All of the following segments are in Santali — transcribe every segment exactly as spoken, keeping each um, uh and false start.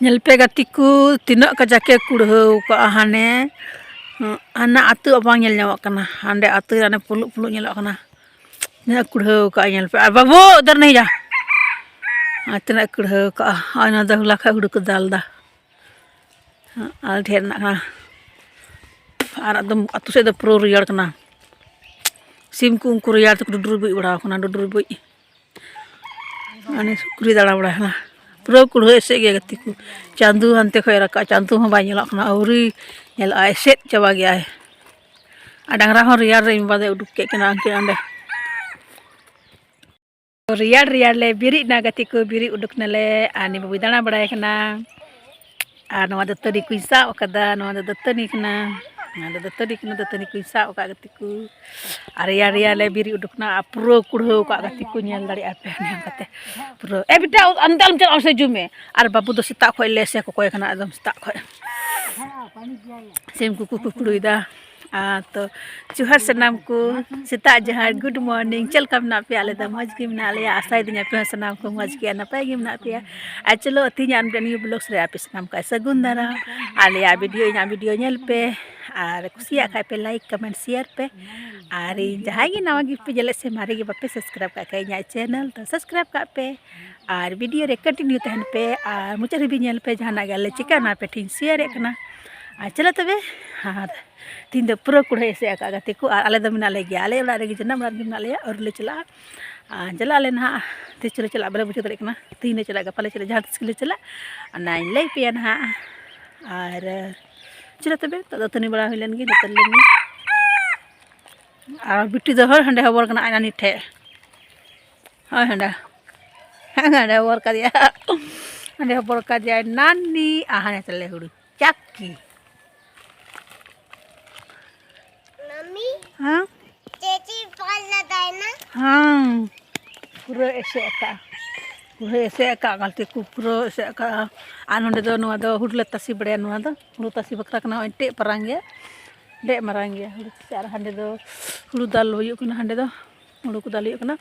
ᱧᱮᱞ ᱯᱮ ᱜᱟᱛᱮ ᱠᱚ, ᱛᱤᱱᱟᱹᱜ ᱠᱟᱡᱟᱠ ᱮ ᱠᱩᱲᱦᱟᱹᱣ ᱠᱟᱜᱼᱟ᱾ ᱦᱟᱱᱮ, ᱦᱟᱱᱟ ᱟᱹᱛᱩ ᱵᱟᱝ ᱧᱮᱞ ᱧᱟᱢᱚᱜ ᱠᱟᱱᱟ, ᱦᱟᱸᱰᱮ ᱟᱹᱛᱩ ᱨᱮ ᱦᱟᱱᱮ ᱯᱩᱞᱩᱜ ᱯᱩᱞᱩᱜ ᱧᱮᱞᱚᱜ ᱠᱟᱱᱟ᱾ ᱛᱤᱱᱟᱹᱜ ᱮ ᱠᱩᱲᱦᱟᱹᱣ ᱠᱟᱜᱼᱟ, ᱧᱮᱞ ᱯᱮ᱾ ᱟᱨ ᱵᱟᱹᱵᱩ, ᱩᱫᱷᱟᱨ ᱱᱤᱦᱤ ᱡᱟ᱾ ᱟᱨ ᱛᱤᱱᱟᱹᱜ ᱮ ᱠᱩᱲᱦᱟᱹᱣ ᱠᱟᱜᱼᱟ᱾ ᱟᱨ ᱚᱱᱟ ᱫᱚ ᱦᱚᱞᱟ ᱠᱷᱚᱡ ᱦᱩᱲᱩ ᱠᱚ ᱫᱟᱞ ᱫᱟ᱾ ᱟᱨ ᱰᱷᱮᱨ ᱢᱮᱱᱟᱜ ᱠᱟᱱᱟ᱾ ᱟᱨ ᱮᱠᱫᱚᱢ ᱟᱹᱛᱩ ᱥᱮᱫ ᱫᱚ ᱯᱩᱨᱟᱹ ᱨᱮᱭᱟᱲ ᱠᱟᱱᱟ᱾ ᱥᱤᱢ ᱠᱚ ᱩᱱᱠᱩ ᱨᱮᱭᱟᱲ ᱛᱮᱠᱚ ᱰᱩᱰᱨᱩ ᱵᱩᱡ ᱵᱟᱲᱟᱣ ᱠᱟᱱᱟ, ᱰᱩᱰᱨᱩ ᱵᱩᱡ᱾ ᱢᱟᱱᱮ ᱥᱩᱠᱨᱤ ᱫᱟᱬᱟ ᱵᱟᱲᱟᱭ ᱠᱟᱱᱟ᱾ ᱯᱩᱨᱟᱹ ᱠᱩᱲᱦᱟᱹ ᱮᱥᱮᱫ ᱜᱮᱭᱟ ᱜᱟᱛᱮ ᱠᱚ᱾ ᱪᱟᱸᱫᱚ ᱦᱟᱱᱛᱮ ᱠᱷᱚᱡ ᱨᱟᱠᱟᱵ, ᱪᱟᱸᱫᱚ ᱦᱚᱸ ᱵᱟᱭ ᱧᱮᱞᱚᱜ ᱠᱟᱱᱟ, ᱟᱹᱣᱨᱤ ᱧᱮᱞᱚᱜᱼᱟ, ᱮᱥᱮᱫ ᱪᱟᱵᱟ ᱜᱮᱭᱟᱭ᱾ ᱟᱨ ᱰᱟᱝᱨᱟ ᱦᱚᱸ ᱨᱮᱭᱟᱲ ᱨᱮ ᱤᱧ ᱵᱟᱵᱟ ᱫᱚᱭ ᱩᱰᱩᱠ ᱠᱮᱫ ᱠᱤᱱᱟ ᱩᱱᱠᱤᱱ ᱚᱸᱰᱮ᱾ ᱨᱮᱭᱟᱲ ᱨᱮᱭᱟᱲ ᱞᱮ ᱵᱮᱨᱮᱫ ᱮᱱᱟ ᱜᱟᱛᱮ ᱠᱚ, ᱵᱮᱨᱮᱫ ᱩᱰᱩᱠ ᱱᱟᱞᱮ᱾ ᱟᱨ ᱱᱤ ᱵᱟᱵᱩᱭ ᱫᱟᱬᱟ ᱵᱟᱲᱟᱭ ᱠᱟᱱᱟ᱾ ᱟᱨ ᱱᱚᱣᱟ ᱫᱟᱹᱛᱟᱹᱱᱤ ᱠᱚᱧ ᱥᱟᱵ ᱟᱠᱟᱫᱟ, ᱱᱚᱣᱟ ᱫᱚ ᱫᱟᱹᱛᱟᱹᱱᱤ ᱠᱟᱱᱟ, ᱱᱚᱣᱟ ᱫᱚ ᱫᱟᱹᱛᱟᱹᱱᱤ ᱠᱟᱱᱟ, ᱫᱟᱹᱛᱟᱹᱱᱤ ᱠᱚᱧ ᱥᱟᱵ ᱟᱠᱟᱫ ᱜᱟᱛᱮ ᱠᱚ᱾ ᱟᱨ ᱨᱮᱭᱟᱲ ᱨᱮᱭᱟᱲ ᱞᱮ ᱵᱮᱨᱮᱫ ᱩᱰᱩᱠ ᱱᱟ, ᱟᱨ ᱯᱩᱨᱟᱹ ᱠᱩᱲᱦᱟᱹᱣ ᱠᱟᱜ ᱜᱟᱛᱮ ᱠᱚ, ᱧᱮᱞ ᱫᱟᱲᱮᱭᱟᱜᱼᱟ ᱯᱮ ᱦᱟᱱᱮ ᱦᱟᱱᱠᱟᱛᱮ ᱯᱩᱨᱟᱹ᱾ ᱮ ᱵᱮᱴᱟ, ᱚᱱᱛᱮ ᱟᱞᱚᱢ ᱪᱟᱞᱟᱜᱼᱟ, ᱥᱮ ᱡᱩᱢ ᱢᱮ᱾ ᱟᱨ ᱵᱟᱹᱵᱩ ᱫᱚ ᱥᱮᱛᱟᱜ ᱠᱷᱚᱡ ᱞᱮ ᱥᱮ ᱠᱚᱠᱚᱭ ᱠᱟᱱᱟ, ᱮᱠᱫᱚᱢ ᱥᱮᱛᱟᱜ ᱠᱷᱚᱡ ᱥᱤᱢ ᱠᱚᱠᱚ ᱠᱩᱠᱲᱩᱭᱮᱫᱟ᱾ ᱟᱨ ᱛᱚ ᱡᱚᱦᱟᱨ ᱥᱟᱱᱟᱢ ᱠᱚ, ᱥᱮᱛᱟᱜ ᱡᱚᱦᱟᱨ, good morning᱾ ᱪᱮᱫ ᱞᱮᱠᱟ ᱢᱮᱱᱟᱜ ᱯᱮᱭᱟ? ᱟᱞᱮ ᱫᱚ ᱢᱚᱡᱽ ᱜᱮ ᱢᱮᱱᱟᱜ ᱞᱮᱭᱟ, ᱟᱥᱟᱭᱮᱫᱟᱹᱧ ᱟᱯᱮ ᱦᱚᱸ ᱥᱟᱱᱟᱢ ᱠᱚ ᱢᱚᱡᱽ ᱜᱮ ᱟᱨ ᱱᱟᱯᱟᱭ ᱜᱮ ᱢᱮᱱᱟᱜ ᱯᱮᱭᱟ᱾ ᱟᱨ ᱪᱚᱞᱚ, ᱛᱮᱦᱮᱧᱟᱜ ᱢᱤᱫᱴᱮᱱ new vlogs ᱨᱮ ᱟᱯᱮ ᱥᱟᱱᱟᱢ ᱠᱚ ᱥᱟᱹᱜᱩᱱ ᱫᱟᱨᱟᱢ᱾ ᱟᱞᱮᱭᱟᱜ video, ᱤᱧᱟᱹᱜ video ᱧᱮᱞ ᱯᱮ, ᱟᱨ ᱠᱩᱥᱤᱭᱟᱜ ᱠᱷᱟᱡ ᱯᱮ like, comment, share ᱯᱮ᱾ ᱟᱨ ᱤᱧ ᱡᱟᱦᱟᱸᱭ ᱜᱮ ᱱᱟᱣᱟ ᱜᱮᱯᱮ ᱧᱮᱞᱮᱫ ᱥᱮ ᱢᱟᱨᱮ ᱜᱮ ᱵᱟᱯᱮ subscribe ᱠᱟᱜ ᱠᱷᱟᱡ ᱤᱧᱟᱹᱜ channel ᱫᱚ subscribe ᱠᱟᱜ ᱯᱮ᱾ ᱟᱨ video ᱨᱮ continue ᱛᱟᱦᱮᱱ ᱯᱮ ᱟᱨ ᱢᱩᱪᱟᱹᱫ ᱦᱟᱹᱵᱤᱡ ᱧᱮᱞ ᱯᱮ, ᱡᱟᱦᱟᱱᱟᱜ ᱜᱮ ᱟᱞᱮ ᱪᱤᱠᱟ ᱚᱱᱟ ᱯᱮ ᱴᱷᱮᱱ share ᱮᱫ ᱠᱟᱱᱟ᱾ ᱟᱨ ᱪᱚᱞᱚ ᱛᱚᱵᱮ, ᱟᱨ ᱛᱤᱦᱤᱧ ᱫᱚ ᱯᱩᱨᱟᱹ ᱠᱩᱲᱦᱟᱹ ᱮᱥᱮᱫ ᱟᱠᱟᱫ ᱜᱟᱛᱮ ᱠᱚ, ᱟᱨ ᱟᱞᱮ ᱫᱚ ᱢᱮᱱᱟᱜ ᱞᱮ ᱜᱮᱭᱟ, ᱟᱞᱮ ᱚᱲᱟᱜ ᱨᱮᱜᱮ, ᱡᱟᱱᱟᱢ ᱚᱲᱟᱜ ᱨᱮᱜᱮ ᱢᱮᱱᱟᱜ ᱞᱮᱭᱟ, ᱟᱹᱣᱨᱤ ᱞᱮ ᱪᱟᱞᱟᱜᱼᱟ᱾ ᱟᱨ ᱪᱟᱞᱟᱜ ᱟᱞᱮ ᱱᱟᱦᱟᱜ, ᱛᱤᱥ ᱪᱚᱞᱮ ᱪᱟᱞᱟᱜ ᱵᱟᱞᱮ ᱵᱩᱡᱷᱟᱹᱣ ᱫᱟᱲᱮᱭᱟᱜ ᱠᱟᱱᱟ, ᱛᱤᱦᱤᱧ ᱞᱮ ᱪᱟᱞᱟᱜ, ᱜᱟᱯᱟ ᱞᱮ ᱪᱟᱞᱟᱜ, ᱡᱟᱦᱟᱸ ᱛᱤᱥ ᱜᱮᱞᱮ ᱪᱟᱞᱟᱜ, ᱚᱱᱟᱧ ᱞᱟᱹᱭ ᱯᱮᱭᱟ ᱱᱟᱦᱟᱜ᱾ ᱟᱨ ᱪᱚᱞᱚ ᱛᱚᱵᱮ, ᱱᱤᱛᱚᱜ ᱫᱟᱹᱛᱟᱹᱱᱤ ᱵᱟᱲᱟ ᱦᱩᱭ ᱞᱮᱱ ᱜᱮ, ᱫᱟᱹᱛᱟᱹᱱᱤ ᱞᱮᱱ ᱜᱮ᱾ ᱟᱨ ᱵᱤᱴᱤ ᱫᱚ ᱦᱳᱭ ᱦᱟᱸᱰᱮ ᱦᱚᱵᱚᱨ ᱠᱟᱱᱟ ᱟᱡ ᱱᱟᱱᱤ ᱴᱷᱮᱡ᱾ ᱦᱳᱭ ᱦᱟᱸᱰᱮ, ᱦᱟᱸᱰᱮ ᱦᱚᱵᱚᱨ ᱠᱟᱫᱮᱭᱟ, ᱦᱟᱸᱰᱮ ᱦᱚᱵᱚᱨ ᱠᱟᱫᱮᱭᱟᱭ ᱱᱟᱱᱤ, ᱟᱨ ᱦᱟᱸᱰᱮ ᱛᱟᱞᱮ ᱦᱩᱲᱩ ᱪᱟᱠᱤ᱾ ᱢᱟᱢᱤ, ᱦᱮᱸ? ᱪᱮᱪᱤ ᱯᱟᱞ ᱞᱟᱫᱟᱭᱱᱟ᱾ ᱦᱮᱸ, ᱯᱩᱨᱟᱹ ᱮᱥᱮᱫ ᱟᱠᱟᱫᱼᱟ, ᱯᱩᱨᱟᱹ ᱮᱥᱮᱫ ᱟᱠᱟᱫᱼᱟ, ᱜᱟᱛᱮ ᱠᱚ ᱯᱩᱨᱟᱹ ᱮᱥᱮᱫ ᱟᱠᱟᱫᱼᱟ᱾ ᱟᱨ ᱱᱚᱸᱰᱮ ᱫᱚ, ᱱᱚᱣᱟ ᱫᱚ ᱦᱩᱲᱩ ᱞᱮ ᱛᱟᱥᱮ ᱵᱟᱲᱟᱭᱟ, ᱱᱚᱣᱟ ᱫᱚ ᱦᱩᱲᱩ ᱛᱟᱥᱮ ᱵᱟᱠᱷᱨᱟ ᱠᱟᱱᱟ, ᱱᱚᱜᱼᱚᱭ ᱴᱮᱡ ᱢᱟᱨᱟᱝ ᱜᱮᱭᱟ, ᱰᱮᱡ ᱢᱟᱨᱟᱝ ᱜᱮᱭᱟ ᱦᱩᱲᱩ ᱛᱟᱥᱮ᱾ ᱟᱨ ᱦᱟᱸᱰᱮ ᱫᱚ ᱦᱩᱲᱩ ᱫᱟᱞ ᱦᱩᱭᱩᱜ ᱠᱟᱱᱟ, ᱦᱟᱸᱰᱮ ᱫᱚ ᱦᱩᱲᱩ ᱠᱚ ᱫᱟᱞ ᱦᱩᱭᱩᱜ ᱠᱟᱱᱟ᱾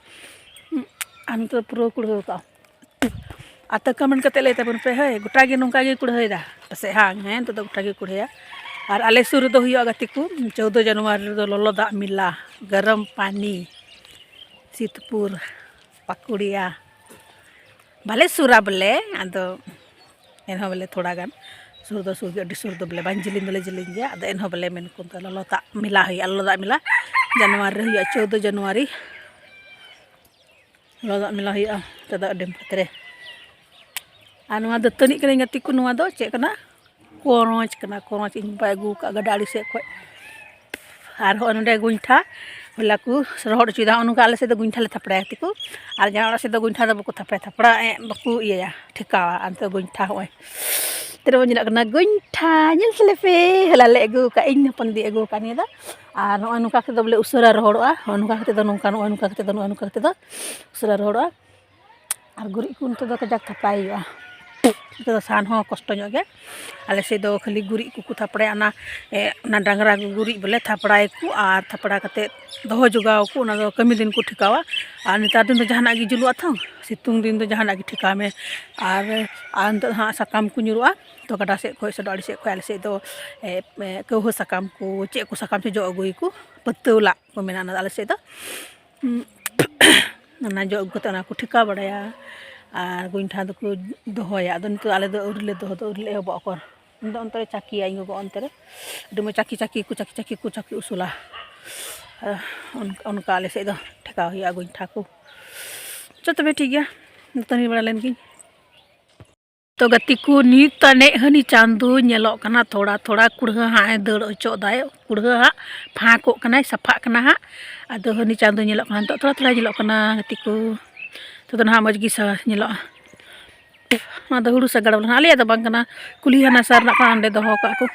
ᱟᱨ ᱱᱤᱛᱚᱜ ᱫᱚ ᱯᱩᱨᱟᱹ ᱠᱩᱲᱦᱟᱹᱣ ᱠᱟᱜᱼᱟ᱾ ᱟᱨ ᱛᱚ comment ᱠᱟᱛᱮ ᱞᱟᱹᱭ ᱛᱟᱵᱚᱱ ᱯᱮ, ᱦᱳᱭ, ᱜᱚᱴᱟ ᱜᱮ ᱱᱚᱝᱠᱟ ᱜᱮ ᱠᱩᱲᱦᱟᱹᱭᱮᱫᱟ ᱯᱟᱥᱮᱡ, ᱦᱟᱝ? ᱦᱮᱸ, ᱱᱤᱛᱚᱜ ᱫᱚ ᱜᱚᱴᱟ ᱜᱮ ᱠᱩᱲᱦᱟᱹᱭᱟ᱾ ᱟᱨ ᱟᱞᱮ ᱥᱩᱨ ᱨᱮᱫᱚ ᱦᱩᱭᱩᱜᱼᱟ ᱜᱟᱛᱮ ᱠᱚ, ᱪᱳᱫᱽᱫᱚ ᱡᱟᱱᱩᱣᱟᱨᱤ ᱨᱮᱫᱚ ᱞᱚᱞᱚ ᱫᱟᱜ ᱢᱮᱞᱟ, ᱜᱚᱨᱚᱢ ᱯᱟᱱᱤ, ᱥᱤᱛᱯᱩᱨ, ᱯᱟᱠᱩᱲᱤᱭᱟ᱾ ᱵᱟᱞᱮ ᱥᱩᱨᱟ ᱵᱚᱞᱮ, ᱟᱫᱚ ᱮᱱᱦᱚᱸ ᱵᱚᱞᱮ ᱛᱷᱚᱲᱟ ᱜᱟᱱ ᱥᱩᱨ ᱫᱚ ᱥᱩᱨ ᱜᱮ, ᱟᱹᱰᱤ ᱥᱩᱨ ᱫᱚ ᱵᱚᱞᱮ ᱵᱟᱝ ᱡᱮᱞᱮᱧ ᱫᱚᱞᱮ ᱡᱮᱞᱮᱧ ᱜᱮᱭᱟ᱾ ᱟᱫᱚ ᱮᱱᱦᱚᱸ ᱵᱚᱞᱮ ᱢᱮᱱ ᱠᱚ ᱞᱚᱞᱚ ᱫᱟᱜ ᱢᱮᱞᱟ ᱦᱩᱭᱩᱜᱼᱟ, ᱞᱚᱞᱚ ᱫᱟᱜ ᱢᱮᱞᱟ ᱡᱟᱱᱩᱣᱟᱨᱤ ᱨᱮ ᱦᱩᱭᱩᱜᱼᱟ, ᱪᱳᱫᱽᱫᱚ ᱡᱟᱱᱩᱣᱟᱨᱤ᱾ ᱞᱚᱞᱚ ᱫᱟᱜ ᱢᱮᱞᱟ ᱦᱩᱭᱩᱜᱼᱟ ᱛᱮᱫᱚ ᱟᱹᱰᱤ ᱯᱷᱟᱛᱨᱮ᱾ ᱟᱨ ᱱᱚᱣᱟ ᱫᱟᱹᱛᱟᱹᱱᱤ ᱠᱟᱹᱱᱟᱹᱧ ᱜᱟᱛᱮ ᱠᱚ, ᱱᱚᱣᱟ ᱫᱚ ᱪᱮᱫ ᱠᱟᱱᱟ? ᱠᱚᱨᱚᱸᱪ ᱠᱟᱱᱟ, ᱠᱚᱨᱚᱸᱪ ᱤᱧ ᱵᱟᱵᱟᱭ ᱟᱹᱜᱩ ᱟᱠᱟᱫ ᱜᱟᱰᱟ ᱟᱲᱮ ᱥᱮᱫ ᱠᱷᱚᱡ᱾ ᱟᱨ ᱦᱚᱸᱜᱼᱚᱭ ᱱᱚᱰᱮ ᱜᱚᱸᱭᱴᱷᱟ, ᱦᱚᱞᱟ ᱠᱚ ᱨᱚᱦᱚᱲ ᱦᱚᱪᱚᱭᱮᱫᱟ᱾ ᱦᱚᱸᱜᱼᱚ ᱱᱚᱝᱠᱟ ᱟᱞᱮ ᱥᱮᱫ ᱫᱚ ᱜᱚᱸᱭᱴᱷᱟ ᱞᱮ ᱛᱷᱟᱯᱲᱟᱭᱟ ᱜᱟᱛᱮ ᱠᱚ, ᱟᱨ ᱡᱟᱦᱟᱸ ᱚᱲᱟᱜ ᱥᱮᱫ ᱫᱚ ᱜᱚᱸᱭᱴᱷᱟ ᱫᱚ ᱵᱟᱠᱚ ᱛᱷᱟᱯᱲᱟᱭᱟ, ᱛᱷᱟᱯᱲᱟ ᱮ, ᱵᱟᱠᱚ ᱤᱭᱟᱹᱭᱟ, ᱴᱷᱮᱠᱟᱣᱟ᱾ ᱟᱨ ᱱᱤᱛᱚᱜ ᱜᱚᱸᱭᱴᱷᱟ ᱦᱚᱸᱜᱼᱚᱭ ᱛᱤᱱᱟᱹᱜ ᱢᱚᱡᱽ ᱧᱮᱞᱚᱜ ᱠᱟᱱᱟ ᱜᱚᱸᱭᱴᱷᱟ, ᱧᱮᱞ ᱛᱟᱞᱮ ᱯᱮ᱾ ᱦᱚᱞᱟ ᱞᱮ ᱟᱹᱜᱩ ᱟᱠᱟᱫ, ᱤᱧ ᱦᱚᱯᱚᱱ ᱫᱤᱫᱤ ᱟᱹᱜᱩ ᱟᱠᱟᱫ ᱱᱤᱭᱟᱹ ᱫᱚ᱾ ᱟᱨ ᱱᱚᱜᱼᱚᱭ ᱱᱚᱝᱠᱟ ᱠᱟᱛᱮᱫ ᱫᱚ ᱵᱚᱞᱮ ᱩᱥᱟᱹᱨᱟ ᱨᱚᱦᱚᱲᱚᱜᱼᱟ, ᱱᱚᱜᱼᱚᱭ ᱱᱚᱝᱠᱟ ᱠᱟᱛᱮᱫ ᱫᱚ, ᱱᱚᱜᱼᱚᱭ ᱱᱚᱝᱠᱟ ᱠᱟᱛᱮᱫ ᱫᱚ, ᱱᱚᱜᱼᱚᱭ ᱱᱚᱝᱠᱟ ᱠᱟᱛᱮᱫ ᱫᱚ ᱩᱥᱟᱹᱨᱟ ᱨᱚᱦᱚᱲᱚᱜᱼᱟ᱾ ᱟᱨ ᱜᱩᱨᱤᱡ ᱠᱚ ᱱᱤᱛᱚᱜ ᱫᱚ ᱠᱟᱡᱟᱠ ᱛᱷᱟᱯᱲᱟᱭ ᱦᱩᱭᱩᱜᱼᱟ᱾ ᱱᱤᱛᱚᱜ ᱫᱚ ᱥᱟᱦᱟᱱ ᱦᱚᱸ ᱠᱚᱥᱴᱚ ᱧᱚᱜ ᱜᱮ᱾ ᱟᱞᱮ ᱥᱮᱫ ᱫᱚ ᱠᱷᱟᱹᱞᱤ ᱜᱩᱨᱤᱡ ᱠᱚᱠᱚ ᱛᱷᱟᱯᱲᱟᱭᱟ, ᱚᱱᱟ, ᱮ, ᱚᱱᱟ ᱰᱟᱝᱨᱟ ᱜᱩᱨᱤᱡ ᱵᱚᱞᱮ ᱛᱷᱟᱯᱲᱟᱭᱟᱠᱚ ᱟᱨ ᱛᱷᱟᱯᱲᱟ ᱠᱟᱛᱮᱫ ᱫᱚᱦᱚ ᱡᱚᱜᱟᱣ ᱟᱠᱚ, ᱚᱱᱟ ᱫᱚ ᱠᱟᱹᱢᱤ ᱫᱤᱱ ᱠᱚ ᱴᱷᱮᱠᱟᱣᱟ᱾ ᱟᱨ ᱱᱮᱛᱟᱨ ᱫᱤᱱ ᱫᱚ ᱡᱟᱦᱟᱱᱟᱜ ᱜᱮ ᱡᱩᱞᱩᱜᱼᱟ ᱛᱚ, ᱥᱤᱛᱩᱝ ᱫᱤᱱ ᱫᱚ ᱡᱟᱦᱟᱱᱟᱜ ᱜᱮ ᱴᱷᱮᱠᱟᱣ ᱢᱮ᱾ ᱟᱨ, ᱟᱨ ᱱᱤᱛᱚᱜ ᱦᱟᱸᱜ ᱥᱟᱠᱟᱢ ᱠᱚ ᱧᱩᱨᱩᱜᱼᱟ ᱛᱚ, ᱜᱟᱰᱟ ᱥᱮᱫ ᱠᱷᱚᱡ ᱥᱮ ᱟᱲᱮ ᱥᱮᱫ ᱠᱷᱚᱡ ᱟᱞᱮ ᱥᱮᱫ ᱫᱚ, ᱮ, ᱮ, ᱠᱟᱹᱣᱦᱟᱹ ᱥᱟᱠᱟᱢ ᱠᱚ, ᱪᱮᱫ ᱠᱚ ᱥᱟᱠᱟᱢ ᱪᱚ ᱡᱚ ᱟᱹᱜᱩᱭᱟᱠᱚ, ᱯᱟᱹᱛᱟᱹᱣ ᱞᱟᱜ ᱠᱚ ᱢᱮᱱᱟ ᱚᱱᱟ ᱫᱚ ᱟᱞᱮ ᱥᱮᱫ ᱫᱚ᱾ ᱩᱸ, ᱚᱱᱟ ᱡᱚ ᱟᱹᱜᱩ ᱠᱟᱛᱮ ᱚᱱᱟ ᱠᱚ ᱴᱷᱮᱠᱟᱣ ᱵᱟᱲᱟᱭᱟ᱾ ᱟᱨ ᱜᱚᱸᱭᱴᱷᱟ ᱫᱚᱠᱚ ᱫᱚᱦᱚᱭᱟ᱾ ᱟᱫᱚ ᱱᱤᱛᱚᱜ ᱟᱞᱮ ᱫᱚ ᱟᱹᱣᱨᱤ ᱞᱮ ᱫᱚᱦᱚ ᱫᱚ, ᱟᱹᱣᱨᱤ ᱞᱮ ᱮᱦᱚᱵᱚᱜᱼᱟ ᱚᱠᱚᱨ᱾ ᱤᱧ ᱫᱚ ᱚᱱᱛᱮ ᱨᱮ ᱪᱟᱹᱠᱤᱭᱟ, ᱤᱧ ᱜᱚᱜᱚ ᱚᱱᱛᱮ ᱨᱮ᱾ ᱟᱹᱰᱤ ᱢᱚᱡᱽ ᱪᱟᱹᱠᱤ, ᱪᱟᱹᱠᱤ ᱠᱚ, ᱪᱟᱹᱠᱤ, ᱪᱟᱹᱠᱤ ᱠᱚ ᱪᱟᱹᱠᱤ ᱩᱥᱩᱞᱟ᱾ ᱟᱨ ᱚᱱᱠᱟ, ᱚᱱᱠᱟ ᱟᱞᱮ ᱥᱮᱫ ᱫᱚ ᱴᱷᱮᱠᱟᱣ ᱦᱩᱭᱩᱜᱼᱟ ᱜᱚᱸᱭᱴᱷᱟ ᱠᱚ᱾ ᱟᱪᱪᱷᱟ, ᱛᱚᱵᱮ ᱴᱷᱤᱠ ᱜᱮᱭᱟ, ᱫᱟᱹᱛᱟᱹᱱᱤ ᱵᱟᱲᱟ ᱞᱮᱱ ᱜᱤᱧ᱾ ᱛᱚ ᱜᱟᱛᱮ ᱠᱚ, ᱱᱤᱛ ᱟᱱᱮᱡ ᱦᱟᱹᱱᱤ ᱪᱟᱸᱫᱚ ᱧᱮᱞᱚᱜ ᱠᱟᱱᱟ, ᱛᱷᱚᱲᱟ ᱛᱷᱚᱲᱟ ᱠᱩᱲᱦᱟᱹ ᱦᱟᱸᱜ ᱮ ᱫᱟᱹᱲ ᱚᱪᱚᱜ ᱫᱟᱭ, ᱠᱩᱲᱦᱟᱹ ᱦᱟᱸᱜ ᱯᱷᱟᱸᱠᱚᱜ ᱠᱟᱱᱟᱭ, ᱥᱟᱯᱷᱟᱜ ᱠᱟᱱᱟ ᱦᱟᱸᱜ᱾ ᱟᱫᱚ ᱦᱟᱹᱱᱤ ᱪᱟᱸᱫᱚ ᱧᱮᱞᱚᱜ ᱠᱟᱱᱟ, ᱱᱤᱛᱚᱜ ᱛᱷᱚᱲᱟ ᱛᱷᱚᱲᱟ ᱧᱮᱞᱚᱜ ᱠᱟᱱᱟ ᱜᱟᱛᱮ ᱠᱚ᱾ ᱱᱤᱛᱚᱜ ᱫᱚ ᱱᱟᱦᱟᱜ ᱢᱚᱡᱽ ᱜᱮ ᱥᱟ-, ᱧᱮᱞᱚᱜᱼᱟ᱾ ᱚᱱᱟ ᱫᱚ ᱦᱩᱲᱩ ᱥᱟᱜᱟᱲ ᱵᱚᱞᱮ ᱱᱟᱦᱟᱜ, ᱟᱞᱮᱭᱟᱜ ᱫᱚ ᱵᱟᱝ ᱠᱟᱱᱟ, ᱠᱩᱞᱦᱤ ᱦᱟᱱᱟ ᱥᱟᱨ ᱨᱮᱱᱟᱜ ᱠᱟᱱᱟ, ᱚᱸᱰᱮ ᱫᱚᱦᱚ ᱠᱟᱜ ᱠᱚ᱾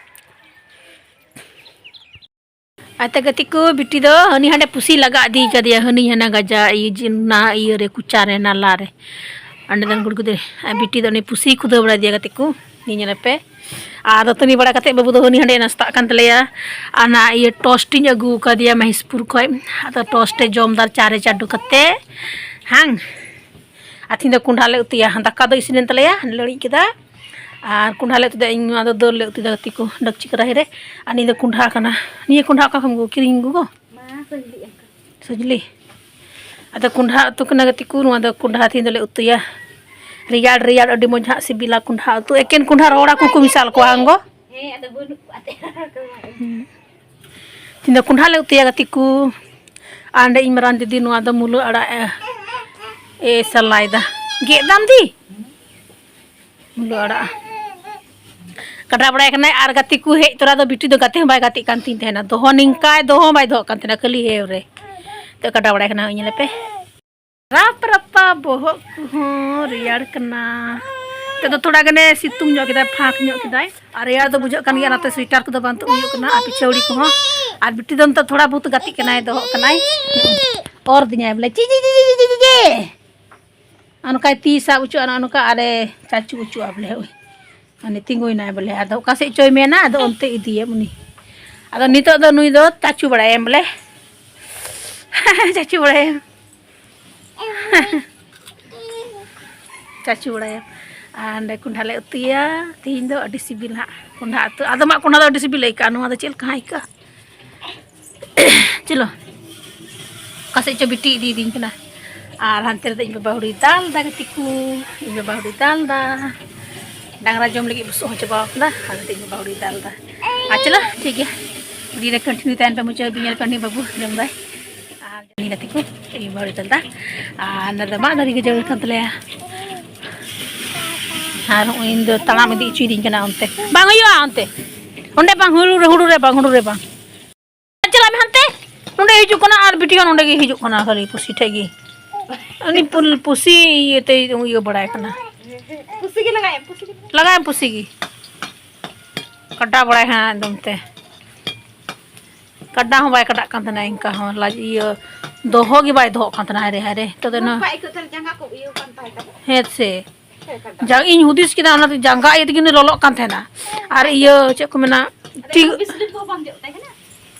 ᱟᱨ ᱛᱚ ᱜᱟᱛᱮ ᱠᱚ, ᱵᱤᱴᱤ ᱫᱚ ᱦᱟᱹᱱᱤ ᱦᱟᱸᱰᱮ ᱯᱩᱥᱤ ᱞᱟᱜᱟ ᱤᱫᱤ ᱠᱟᱫᱮᱭᱟ, ᱦᱟᱹᱱᱤ ᱦᱟᱱᱟ ᱜᱟᱡᱟ ᱤᱭᱟᱹ ᱡᱮ ᱚᱱᱟ ᱤᱭᱟᱹ ᱨᱮ, ᱠᱚᱪᱟ ᱨᱮ, ᱱᱟᱞᱟ ᱨᱮ᱾ ᱚᱸᱰᱮ ᱫᱚ ᱜᱩᱲᱜᱩ ᱫᱮ-, ᱟᱨ ᱵᱤᱴᱤ ᱫᱚ ᱩᱱᱤ ᱯᱩᱥᱤ ᱠᱷᱩᱫᱟᱹᱣ ᱵᱟᱲᱟᱭᱮᱫᱮᱭᱟ ᱜᱟᱛᱮ ᱠᱚ, ᱧᱮᱞ ᱧᱮᱞ ᱯᱮ᱾ ᱟᱨ ᱫᱟᱹᱛᱟᱹᱱᱤ ᱵᱟᱲᱟ ᱠᱟᱛᱮ ᱵᱟᱹᱵᱩ ᱫᱚ ᱦᱟᱹᱱᱤ ᱦᱟᱸᱰᱮ ᱱᱟᱥᱛᱟᱜ ᱠᱟᱱ ᱛᱟᱞᱮᱭᱟ᱾ ᱟᱨ ᱚᱱᱟ ᱤᱭᱟᱹ toast ᱤᱧ ᱟᱹᱜᱩ ᱟᱠᱟᱫᱮᱭᱟ ᱢᱚᱦᱮᱥᱯᱩᱨ ᱠᱷᱚᱡ, ᱟᱫᱚ toast ᱮ ᱡᱚᱢ ᱫᱟ ᱪᱟ ᱨᱮ ᱪᱟᱰᱚ ᱠᱟᱛᱮ, ᱦᱟᱝ᱾ ᱟᱨ ᱛᱤᱦᱤᱧ ᱫᱚ ᱠᱚᱸᱰᱷᱟ ᱞᱮ ᱩᱛᱩᱭᱟ᱾ ᱫᱟᱠᱟ ᱫᱚ ᱤᱥᱤᱱᱮᱱ ᱛᱟᱞᱮᱭᱟ, ᱞᱟᱹᱲᱤᱡ ᱠᱮᱫᱟ᱾ ᱟᱨ ᱠᱚᱸᱰᱷᱟ ᱞᱮ ᱩᱛᱩᱭᱟ᱾ ᱤᱧ ᱱᱚᱣᱟ ᱫᱚ ᱫᱟᱹᱞ ᱞᱮ ᱩᱛᱩᱭᱟ ᱜᱟᱛᱮ ᱠᱚ, ᱰᱟᱹᱠᱪᱤ ᱠᱟᱨᱟᱦᱤ ᱨᱮ᱾ ᱟᱨ ᱱᱤᱭᱟᱹ ᱫᱚ ᱠᱚᱸᱰᱷᱟ ᱠᱟᱱᱟ᱾ ᱱᱤᱭᱟᱹ ᱠᱚᱸᱰᱷᱟ ᱚᱠᱟ ᱠᱷᱚᱱ ᱠᱚ ᱠᱤᱨᱤᱧ ᱟᱹᱜᱩ ᱜᱚ? ᱢᱟ ᱥᱟᱹᱡᱽᱞᱤ ᱟᱱᱠᱟ᱾ ᱥᱟᱹᱡᱽᱞᱤ᱾ ᱟᱫᱚ ᱠᱚᱸᱰᱷᱟ ᱩᱛᱩ ᱠᱟᱱᱟ ᱜᱟᱛᱮ ᱠᱚ᱾ ᱱᱚᱣᱟ ᱫᱚ ᱠᱚᱸᱰᱷᱟ ᱛᱤᱦᱤᱧ ᱫᱚᱞᱮ ᱩᱛᱩᱭᱟ᱾ ᱨᱮᱭᱟᱲ ᱨᱮᱭᱟᱲ ᱟᱹᱰᱤ ᱢᱚᱡᱽ ᱦᱟᱸᱜ ᱥᱤᱵᱤᱞᱟ ᱠᱚᱸᱰᱷᱟ ᱩᱛᱩ᱾ ᱮᱠᱮᱱ ᱠᱚᱸᱰᱷᱟ ᱨᱚᱦᱚᱲᱟ ᱠᱚ, ᱠᱚ ᱢᱮᱥᱟᱞ ᱠᱚᱣᱟ ᱦᱟᱝ ᱜᱚ? ᱦᱮᱸ, ᱟᱫᱚ ᱵᱟᱹᱱᱩᱜ ᱠᱚᱣᱟ ᱛᱮ᱾ ᱦᱩᱸ᱾ ᱛᱤᱦᱤᱧ ᱫᱚ ᱠᱚᱸᱰᱷᱟ ᱞᱮ ᱩᱛᱩᱭᱟ ᱜᱟᱛᱮ ᱠᱚ᱾ ᱟᱨ ᱚᱸᱰᱮ ᱤᱧ ᱢᱟᱨᱟᱝ ᱫᱤᱫᱤ ᱱᱚᱣᱟ ᱫᱚ ᱢᱩᱞᱟᱹ ᱟᱲᱟᱜ ᱮ, ᱮ ᱥᱟᱞᱟᱭᱫᱟ᱾ ᱜᱮᱫ ᱫᱟᱢ ᱫᱤ? ᱢᱩᱞᱟᱹ ᱟᱲᱟᱜ᱾ ᱠᱟᱰᱟ ᱵᱟᱲᱟᱭ ᱠᱟᱱᱟᱭ ᱟᱨ ᱜᱟᱛᱮ ᱠᱚ ᱦᱮᱡ ᱛᱚᱨᱟ ᱫᱚ ᱵᱤᱴᱤ ᱫᱚ ᱜᱟᱛᱮ ᱦᱚᱸ ᱵᱟᱭ ᱜᱟᱛᱮᱜ ᱠᱟᱱ ᱛᱤᱧ ᱛᱟᱦᱮᱱᱟ᱾ ᱫᱚᱦᱚ ᱱᱤᱝᱠᱟᱭ ᱫᱚᱦᱚ ᱦᱚᱸ ᱵᱟᱭ ᱫᱚᱦᱚᱜ ᱠᱟᱱ ᱛᱟᱦᱮᱱᱟ, ᱠᱷᱟᱹᱞᱤ ᱦᱮᱣ ᱨᱮ᱾ ᱱᱤᱛᱚᱜ ᱠᱟᱰᱟ ᱵᱟᱲᱟᱭ ᱠᱟᱱᱟ, ᱧᱮᱞᱮᱯᱮ᱾ ᱨᱟᱯ ᱨᱟᱯᱟ ᱵᱚᱦᱚᱜ ᱠᱚᱦᱚᱸ ᱨᱮᱭᱟᱲ ᱠᱟᱱᱟ᱾ ᱱᱤᱛᱚᱜ ᱫᱚ ᱛᱷᱚᱲᱟ ᱜᱟᱱᱮ ᱥᱤᱛᱩᱝ ᱧᱚᱜ ᱠᱮᱫᱟᱭ, ᱯᱷᱟᱸᱠ ᱧᱚᱜ ᱠᱮᱫᱟᱭ᱾ ᱟᱨ ᱨᱮᱭᱟᱲ ᱫᱚ ᱵᱩᱡᱷᱟᱹᱜ ᱠᱟᱱ ᱜᱮᱭᱟ, ᱚᱱᱟᱛᱮ ᱥᱩᱭᱮᱴᱟᱨ ᱠᱚᱫᱚ ᱵᱟᱝ ᱛᱩᱫ ᱦᱩᱭᱩᱜ ᱠᱟᱱᱟ᱾ ᱟᱨ ᱯᱤᱪᱷᱟᱹᱣᱲᱤ ᱠᱚᱦᱚᱸ᱾ ᱟᱨ ᱵᱤᱴᱤ ᱫᱚ ᱱᱤᱛᱚᱜ ᱛᱷᱚᱲᱟ ᱵᱚᱦᱩᱛ ᱜᱟᱛᱮᱜ ᱠᱟᱱᱟᱭ, ᱫᱚᱦᱚᱜ ᱠᱟᱱᱟᱭ᱾ ᱚᱨ ᱫᱤᱧᱟᱭ ᱵᱚᱞᱮ, ᱪᱤ ᱪᱤ ᱪᱤ ᱪᱤ ᱪᱤ ᱪᱤ᱾ ᱟᱨ ᱱᱚᱝᱠᱟᱭ ᱛᱤ ᱥᱟᱵ ᱦᱚᱪᱚᱜᱼᱟ, ᱱᱚᱜᱼᱚ ᱱᱚᱝᱠᱟ ᱟᱨᱮ ᱪᱟᱪᱩ ᱦᱚᱪᱚᱜᱼᱟ ᱵᱚᱞᱮ᱾ ᱩᱱᱤ ᱛᱤᱸᱜᱩᱭᱮᱱᱟᱭ ᱵᱚᱞᱮ, ᱟᱫᱚ ᱚᱠᱟ ᱥᱮᱫ ᱪᱚᱭ ᱢᱮᱱᱟ, ᱟᱫᱚ ᱚᱱᱛᱮ ᱤᱫᱤᱭᱮᱢ ᱩᱱᱤ᱾ ᱟᱫᱚ ᱱᱤᱛᱚᱜ ᱫᱚ ᱱᱩᱭ ᱫᱚ ᱪᱟᱪᱩ ᱵᱟᱲᱟᱭᱮᱢ ᱵᱚᱞᱮ᱾ ᱪᱟᱪᱩ ᱵᱟᱲᱟᱭᱮᱢ᱾ ᱪᱟᱪᱩ ᱵᱟᱲᱟᱭᱮᱢ᱾ ᱟᱨ ᱚᱸᱰᱮ ᱠᱚᱸᱰᱷᱟ ᱞᱮ ᱩᱛᱩᱭᱟ ᱛᱤᱦᱤᱧ ᱫᱚ, ᱟᱹᱰᱤ ᱥᱤᱵᱤᱞ ᱦᱟᱸᱜ ᱠᱚᱸᱰᱷᱟ ᱩᱛᱩ᱾ ᱟᱫᱚᱢᱟᱜ ᱠᱚᱸᱰᱷᱟ ᱫᱚ ᱟᱹᱰᱤ ᱥᱤᱵᱤᱞ ᱟᱹᱭᱠᱟᱹᱜᱼᱟ, ᱱᱚᱣᱟ ᱫᱚ ᱪᱮᱫ ᱞᱮᱠᱟ ᱦᱟᱸᱜ ᱟᱹᱭᱠᱟᱹᱜᱼᱟ? ᱪᱚᱞᱚ, ᱚᱠᱟ ᱥᱮᱫ ᱪᱚ ᱵᱤᱴᱤ ᱤᱫᱤᱭᱤᱫᱤᱧ ᱠᱟᱱᱟ᱾ ᱟᱨ ᱦᱟᱱᱛᱮ ᱨᱮᱫᱚ ᱤᱧ ᱵᱟᱵᱟ ᱦᱩᱲᱩᱭ ᱫᱟᱞ ᱫᱟ ᱜᱟᱛᱮ ᱠᱚ, ᱤᱧ ᱵᱟᱵᱟ ᱦᱩᱲᱩᱭ ᱫᱟᱞ ᱫᱟ᱾ ᱰᱟᱝᱨᱟ ᱡᱚᱢ ᱞᱟᱹᱜᱤᱫ ᱵᱩᱥᱩᱵ ᱦᱚᱸ ᱪᱟᱵᱟᱣ ᱠᱟᱱᱟ, ᱟᱨ ᱱᱚᱛᱮ ᱤᱧ ᱵᱟᱵᱟ ᱦᱩᱲᱩᱭ ᱫᱟᱞ ᱫᱟ᱾ ᱟᱨ ᱪᱚᱞᱚ, ᱴᱷᱤᱠ ᱜᱮᱭᱟ, ᱵᱷᱤᱰᱤᱭᱳ ᱨᱮ ᱠᱚᱱᱴᱤᱱᱤᱭᱩ ᱛᱟᱦᱮᱱ ᱯᱮ, ᱢᱩᱪᱟᱹᱫ ᱦᱟᱹᱵᱤᱡ ᱧᱮᱞ ᱯᱮ᱾ ᱩᱱᱤ ᱵᱟᱹᱵᱩ ᱡᱚᱢ ᱫᱟᱭ᱾ ᱟᱨ ᱩᱱᱤ ᱜᱟᱛᱮ ᱠᱚ, ᱤᱧ ᱵᱟᱵᱟ ᱦᱩᱲᱩᱭ ᱫᱟᱞ ᱫᱟ᱾ ᱟᱨ ᱱᱚᱰᱮ ᱫᱚ ᱢᱟᱜ ᱫᱟᱨᱮ ᱜᱮ ᱡᱚ ᱠᱟᱱ ᱛᱟᱞᱮᱭᱟ᱾ ᱟᱨ ᱦᱚᱸᱜᱼᱚᱭ ᱤᱧ ᱫᱚ ᱛᱟᱲᱟᱢ ᱤᱫᱤ ᱦᱚᱪᱚᱭᱤᱫᱤᱧ ᱠᱟᱱᱟ ᱚᱱᱛᱮ᱾ ᱵᱟᱝ ᱦᱩᱭᱩᱜᱼᱟ ᱚᱱᱛᱮ᱾ ᱚᱸᱰᱮ ᱵᱟᱝ, ᱦᱩᱲᱩ ᱨᱮ, ᱦᱩᱲᱩ ᱨᱮ ᱵᱟᱝ, ᱦᱩᱲᱩ ᱨᱮ ᱵᱟᱝ᱾ ᱪᱟᱞᱟᱜ ᱢᱮ ᱦᱟᱱᱛᱮ᱾ ᱱᱚᱸᱰᱮ ᱦᱤᱡᱩᱜ ᱠᱟᱱᱟ ᱟᱨ ᱵᱤᱴᱤ ᱦᱚᱸ ᱱᱚᱸᱰᱮ ᱜᱮ ᱦᱤᱡᱩᱜ ᱠᱟᱱᱟ, ᱠᱷᱟᱹᱞᱤ ᱯᱩᱥᱤ ᱴᱷᱮᱡ ᱜᱮ᱾ ᱩᱱᱤ ᱯᱩᱞ-, ᱯᱩᱥᱤ ᱤᱭᱟᱹᱛᱮ ᱤᱭᱟᱹ ᱵᱟᱲᱟᱭ ᱠᱟᱱᱟ᱾ ᱯᱩᱥᱤ ᱜᱮ ᱞᱟᱜᱟᱭᱮᱢ, ᱯᱩᱥᱤ ᱜᱮ᱾ ᱞᱟᱜᱟᱭᱮᱢ ᱯᱩᱥᱤ ᱜᱮ᱾ ᱠᱟᱰᱟ ᱵᱟᱲᱟᱭ ᱠᱟᱱᱟ ᱮᱠᱫᱚᱢ ᱛᱮ᱾ ᱠᱟᱰᱟ ᱦᱚᱸ ᱵᱟᱭ ᱠᱟᱰᱟᱜ ᱠᱟᱱ ᱛᱟᱦᱮᱱᱟ ᱤᱱᱠᱟ ᱦᱚᱸ, ᱞᱟᱡ ᱤᱭᱟᱹ ᱫᱚᱦᱚ ᱜᱮ ᱵᱟᱭ ᱫᱚᱦᱚᱜ ᱠᱟᱱ ᱛᱟᱦᱮᱱᱟ᱾ ᱦᱟᱭᱨᱮ, ᱦᱟᱭᱨᱮ᱾ ᱱᱤᱛᱚᱜ ᱫᱚ ᱢᱩ ᱱᱚ-, ᱵᱟᱭ ᱟᱹᱭᱠᱟᱹᱜ ᱛᱟᱦᱮᱱᱟ, ᱡᱟᱸᱜᱟ ᱠᱚ ᱤᱭᱟᱹ ᱠᱟᱱ ᱛᱟᱦᱮᱸ ᱠᱟᱱᱟ᱾ ᱦᱮᱸ ᱥᱮ᱾ ᱦᱮᱸ, ᱠᱟᱰᱟ᱾ ᱡᱟ ᱤᱧ ᱦᱩᱫᱤᱥ ᱠᱮᱫᱟ, ᱚᱱᱟᱛᱮ ᱡᱟᱸᱜᱟ ᱤᱭᱟᱹ ᱛᱮᱜᱮ ᱞᱚᱞᱚᱜ ᱠᱟᱱ ᱛᱟᱦᱮᱱᱟ᱾ ᱟᱨ ᱤᱭᱟᱹ, ᱪᱮᱫ ᱠᱚ ᱢᱮᱱᱟ, ᱟᱫᱚ ᱴᱷᱤᱠ ᱵᱤᱥᱞᱤᱴ ᱠᱚᱦᱚᱸ ᱵᱟᱢ ᱡᱚᱜ ᱛᱟᱭ ᱠᱟᱱᱟ?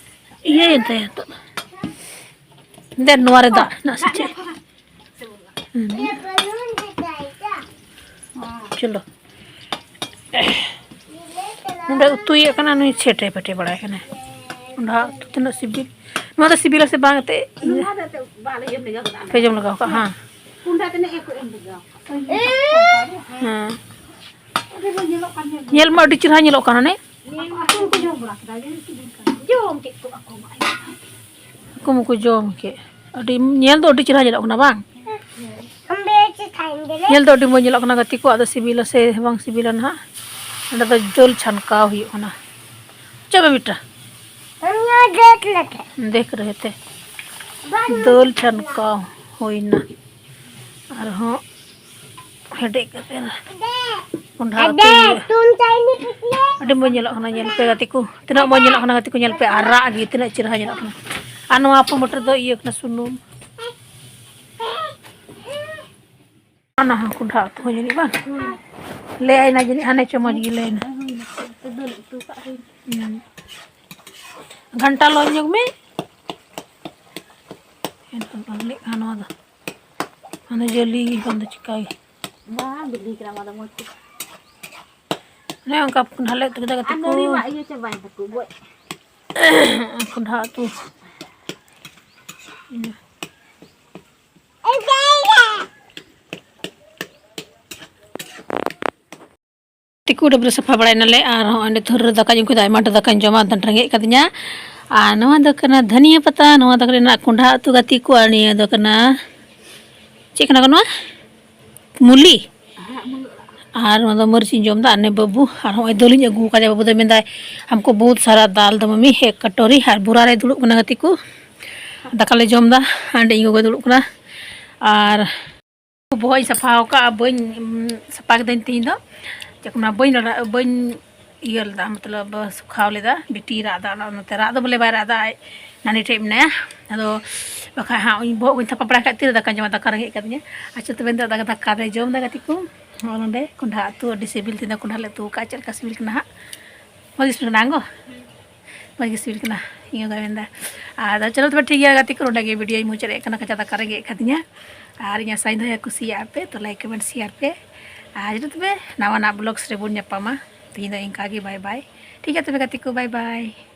ᱤᱭᱟᱹᱭᱮᱱ ᱛᱟᱭᱟ ᱱᱤᱛᱚᱜ ᱫᱚ᱾ ᱫᱮᱱ ᱱᱚᱣᱟ ᱨᱮ ᱫᱟᱜ ᱦᱮᱱᱟᱜ ᱥᱮ ᱪᱮᱫ? ᱦᱩᱸ᱾ ᱪᱚᱞᱚ᱾ ᱱᱚᱰᱮ ᱩᱛᱩᱭᱮᱫ ᱠᱟᱱᱟ ᱱᱩᱭ, ᱪᱷᱮᱴᱮ ᱯᱮᱴᱮ ᱵᱟᱲᱟᱭ ᱠᱟᱱᱟᱭ᱾ ᱠᱚᱸᱰᱷᱟ ᱩᱛᱩ ᱛᱤᱱᱟᱹᱜ ᱥᱤᱵᱤᱞ᱾ ᱱᱚᱣᱟ ᱫᱚ ᱥᱤᱵᱤᱞᱟ ᱥᱮ ᱵᱟᱝ ᱮᱱᱛᱮᱫ? ᱯᱮ ᱡᱚᱢ ᱞᱮᱜᱟᱣ ᱠᱟᱜᱼᱟ? ᱦᱮᱸ᱾ ᱦᱮᱸ᱾ ᱧᱮᱞ ᱢᱟ ᱟᱹᱰᱤ ᱪᱮᱦᱨᱟ ᱧᱮᱞᱚᱜ ᱠᱟᱱᱟ ᱱᱮ᱾ ᱟᱠᱚ ᱢᱟᱠᱚ ᱡᱚᱢ ᱠᱮᱫ᱾ ᱟᱹᱰᱤ, ᱧᱮᱞ ᱫᱚ ᱟᱹᱰᱤ ᱪᱮᱦᱨᱟ ᱧᱮᱞᱚᱜ ᱠᱟᱱᱟ ᱵᱟᱝ? ᱧᱮᱞ ᱫᱚ ᱟᱹᱰᱤ ᱢᱚᱡᱽ ᱧᱮᱞᱚᱜ ᱠᱟᱱᱟ ᱜᱟᱛᱮ ᱠᱚ, ᱟᱫᱚ ᱥᱤᱵᱤᱞᱟ ᱥᱮ ᱵᱟᱝ ᱥᱤᱵᱤᱞᱟ ᱱᱟᱦᱟᱜ᱾ ᱚᱸᱰᱮ ᱫᱚ ᱫᱟᱹᱞ ᱪᱷᱟᱱᱠᱟᱣ ᱦᱩᱭᱩᱜ ᱠᱟᱱᱟ᱾ ᱪᱮᱫ ᱵᱮᱴᱟ? ᱫᱮᱠᱷ ᱨᱮᱦᱮ ᱛᱮ᱾ ᱫᱟᱹᱞ ᱪᱷᱟᱱᱠᱟᱣ ᱦᱩᱭᱱᱟ᱾ ᱟᱨᱦᱚᱸ ᱦᱮᱰᱮᱡ ᱠᱟᱛᱮ ᱠᱚᱸᱰᱷᱟ ᱩᱛᱩ ᱦᱩᱭᱩᱜᱼᱟ᱾ ᱟᱹᱰᱤ ᱢᱚᱡᱽ ᱧᱮᱞᱚᱜ ᱠᱟᱱᱟ, ᱧᱮᱞ ᱯᱮ ᱜᱟᱛᱮ ᱠᱚ, ᱛᱤᱱᱟᱹᱜ ᱢᱚᱡᱽ ᱧᱮᱞᱚᱜ ᱠᱟᱱᱟ ᱜᱟᱛᱮ ᱠᱚ, ᱧᱮᱞ ᱯᱮ, ᱟᱨᱟᱜ ᱜᱮ ᱛᱤᱱᱟᱹᱜ ᱪᱮᱦᱨᱟ ᱧᱮᱞᱚᱜ ᱠᱟᱱᱟ᱾ ᱟᱨ ᱱᱚᱣᱟ ᱯᱚᱢᱚᱴ ᱨᱮᱫᱚ ᱤᱭᱟᱹ ᱠᱟᱱᱟ, ᱥᱩᱱᱩᱢ᱾ ᱚᱱᱟ ᱦᱚᱸ ᱠᱚᱸᱰᱷᱟ ᱩᱛᱩ ᱦᱚᱸ ᱡᱟᱹᱱᱤᱡ ᱵᱟᱝ? ᱞᱟᱹᱭ ᱟᱭ ᱱᱟ ᱡᱟᱹᱱᱤᱡ ᱦᱟᱱᱮ ᱪᱚ ᱢᱚᱡᱽ ᱜᱮ ᱞᱟᱹᱭ ᱟᱭ ᱱᱟ᱾ ᱦᱩᱸ᱾ ᱜᱷᱟᱱᱴᱟ ᱞᱚ ᱧᱚᱜ ᱢᱮ᱾ ᱮᱱᱠᱷᱟᱱ ᱵᱟᱝ ᱞᱮᱜ ᱠᱷᱟᱱ ᱱᱚᱣᱟ ᱫᱚ᱾ ᱢᱟᱱᱮ ᱡᱟᱹᱞᱤ ᱠᱷᱟᱱ ᱫᱚ ᱪᱤᱠᱟᱹᱭ? ᱵᱟᱝ ᱵᱤᱞᱤ ᱠᱟᱱᱟ, ᱚᱱᱟ ᱫᱚ ᱢᱚᱡᱽ ᱛᱮ᱾ ᱚᱱᱮ ᱚᱱᱠᱟ ᱰᱷᱟᱞᱮ ᱩᱛᱩ ᱠᱮᱫᱟ ᱜᱟᱛᱮ ᱟᱨ ᱠᱚ᱾ ᱱᱟᱹᱲᱤ ᱢᱟ ᱤᱭᱟᱹ ᱪᱟᱵᱟᱭᱮᱱ ᱛᱟᱠᱚ, ᱜᱚᱡ᱾ ᱠᱚᱸᱰᱷᱟ ᱩᱛᱩ᱾ ᱛᱤᱠᱩ ᱰᱟᱹᱵᱽᱨᱟᱹ ᱥᱟᱯᱷᱟ ᱵᱟᱲᱟᱭ ᱱᱟᱞᱮ ᱟᱨ ᱦᱚᱸᱜᱼᱚᱭ ᱱᱤᱛᱚᱜ ᱨᱮ ᱫᱟᱠᱟᱧ ᱩᱱᱠᱩ ᱫᱚ ᱟᱭᱢᱟ ᱰᱷᱮᱨ ᱫᱟᱠᱟᱧ ᱡᱚᱢᱟ, ᱫᱟᱱ ᱨᱮᱸᱜᱮᱡ ᱠᱟᱫᱤᱧᱟ᱾ ᱟᱨ ᱱᱚᱣᱟ ᱫᱚ ᱠᱟᱱᱟ ᱫᱷᱟᱹᱱᱤᱭᱟᱹ ᱯᱟᱛᱟ, ᱱᱚᱣᱟ ᱫᱚ ᱠᱟᱱᱟ ᱠᱚᱸᱰᱷᱟ ᱩᱛᱩ ᱜᱟᱛᱮ ᱠᱚ, ᱟᱨ ᱱᱤᱭᱟᱹ ᱫᱚ ᱠᱟᱱᱟ, ᱪᱮᱫ ᱠᱟᱱᱟ ᱱᱚᱣᱟ? ᱢᱩᱞᱤ᱾ ᱟᱨ ᱱᱚᱣᱟ ᱫᱚ ᱢᱟᱹᱨᱤᱪ ᱤᱧ ᱡᱚᱢ ᱮᱫᱟ᱾ ᱟᱨ ᱱᱮ ᱵᱟᱹᱵᱩ, ᱟᱨ ᱦᱚᱸᱜᱼᱚᱭ ᱫᱟᱹᱞ ᱤᱧ ᱟᱹᱜᱩ ᱟᱠᱟᱫᱮᱭᱟ᱾ ᱵᱟᱹᱵᱩ ᱫᱚᱭ ᱢᱮᱱᱫᱟᱭ, "ᱦᱟᱢᱠᱳ ᱵᱚᱦᱩᱛ ᱥᱟᱨᱟ ᱫᱟᱞ ᱫᱚ ᱢᱟᱢᱤ, ᱮᱠ ᱠᱟᱴᱳᱨᱤ", ᱟᱨ ᱵᱚᱨᱟ ᱨᱮᱭ ᱫᱩᱲᱩᱵ ᱠᱟᱱᱟ ᱜᱟᱛᱮ ᱠᱚ᱾ ᱫᱟᱠᱟ ᱞᱮ ᱡᱚᱢ ᱮᱫᱟ, ᱦᱟᱸᱰᱮ ᱤᱧ ᱜᱚᱜᱚᱭ ᱫᱩᱲᱩᱵ ᱠᱟᱱᱟ᱾ ᱟᱨ ᱵᱚᱦᱚᱜ ᱤᱧ ᱥᱟᱯᱷᱟ ᱟᱠᱟᱫᱼᱟ, ᱵᱟᱹᱧ, ᱩᱢ, ᱥᱟᱯᱷᱟ ᱠᱮᱫᱟᱹᱧ ᱛᱤᱦᱤᱧ ᱫᱚ᱾ ᱪᱮᱫ ᱠᱚ ᱢᱮᱱᱟ, ᱵᱟᱹᱧ ᱨᱟᱲᱟ-, ᱵᱟᱹᱧ ᱤᱭᱟᱹ ᱞᱮᱫᱟ, ᱢᱚᱛᱞᱚᱵ ᱥᱩᱠᱷᱟᱣ ᱞᱮᱫᱟ᱾ ᱵᱤᱴᱤᱭ ᱨᱟᱜ ᱮᱫᱟ, ᱚᱱᱟ, ᱚᱱᱟᱛᱮ ᱨᱟᱜ ᱫᱚ ᱵᱚᱞᱮ ᱵᱟᱭ ᱨᱟᱜ ᱮᱫᱟ, ᱟᱡ ᱱᱟᱹᱱᱤ ᱴᱷᱮᱡ ᱢᱮᱱᱟᱭᱟ᱾ ᱟᱫᱚ ᱵᱟᱠᱷᱟᱡ ᱦᱟᱸᱜ ᱤᱧ ᱵᱚᱦᱚᱜ ᱠᱚᱧ ᱛᱷᱟᱯᱟ ᱵᱟᱲᱟ ᱠᱷᱟᱡ ᱛᱤᱨᱮ ᱫᱟᱠᱟᱧ ᱡᱚᱢᱟ, ᱫᱟᱠᱟ ᱨᱮᱸᱜᱮᱡ ᱠᱟᱫᱤᱧᱟ᱾ ᱟᱪᱪᱷᱟ, ᱛᱚᱵᱮ ᱱᱤᱛᱚᱜ ᱫᱟᱠᱟ, ᱫᱟᱠᱟ ᱞᱮ ᱡᱚᱢ ᱮᱫᱟ ᱜᱟᱛᱮ ᱠᱚ᱾ ᱱᱚᱜᱼᱚ ᱱᱚᱰᱮ ᱠᱚᱸᱰᱷᱟ ᱩᱛᱩ ᱟᱹᱰᱤ ᱥᱤᱵᱤᱞ ᱛᱤᱧ ᱫᱚ, ᱠᱚᱸᱰᱷᱟ ᱞᱮ ᱩᱛᱩ ᱟᱠᱟᱫᱼᱟ᱾ ᱪᱮᱫ ᱞᱮᱠᱟ ᱥᱤᱵᱤᱞ ᱠᱟᱱᱟ ᱦᱟᱸᱜ? ᱢᱚᱡᱽ ᱜᱮ ᱥᱤᱵᱤᱞ ᱠᱟᱱᱟ ᱜᱚ? ᱢᱚᱡᱽ ᱜᱮ ᱥᱤᱵᱤᱞ ᱠᱟᱱᱟ, ᱤᱧ ᱜᱚᱜᱚᱭ ᱢᱮᱱᱫᱟ᱾ ᱟᱫᱚ ᱪᱚᱞᱚ ᱛᱚᱵᱮ ᱴᱷᱤᱠ ᱜᱮᱭᱟ ᱜᱟᱛᱮ ᱠᱚ, ᱱᱚᱰᱮ ᱜᱮ ᱵᱷᱤᱰᱤᱭᱳᱧ ᱢᱩᱪᱟᱹᱫ ᱮᱫ ᱠᱟᱱᱟ, ᱠᱟᱡᱟ ᱫᱟᱠᱟ ᱨᱮᱸᱜᱮᱡ ᱠᱟᱫᱤᱧᱟ᱾ ᱟᱨ ᱤᱧ ᱟᱥᱟᱧ ᱫᱚᱦᱚᱭᱟ ᱠᱩᱥᱤᱭᱟᱜᱼᱟ ᱯᱮ, ᱛᱚ like, comment, share ᱯᱮ᱾ ᱟᱨ ᱡᱚᱛᱚ ᱛᱚᱵᱮ ᱱᱟᱣᱟᱱᱟᱜ vlogs ᱨᱮᱵᱚᱱ ᱧᱟᱯᱟᱢᱟ᱾ ᱛᱤᱦᱤᱧ ᱫᱚ ᱤᱱᱠᱟ ᱜᱮ, bye bye᱾ ᱴᱷᱤᱠ ᱜᱮᱭᱟ ᱛᱚᱵᱮ ᱜᱟᱛᱮ ᱠᱚ, bye bye᱾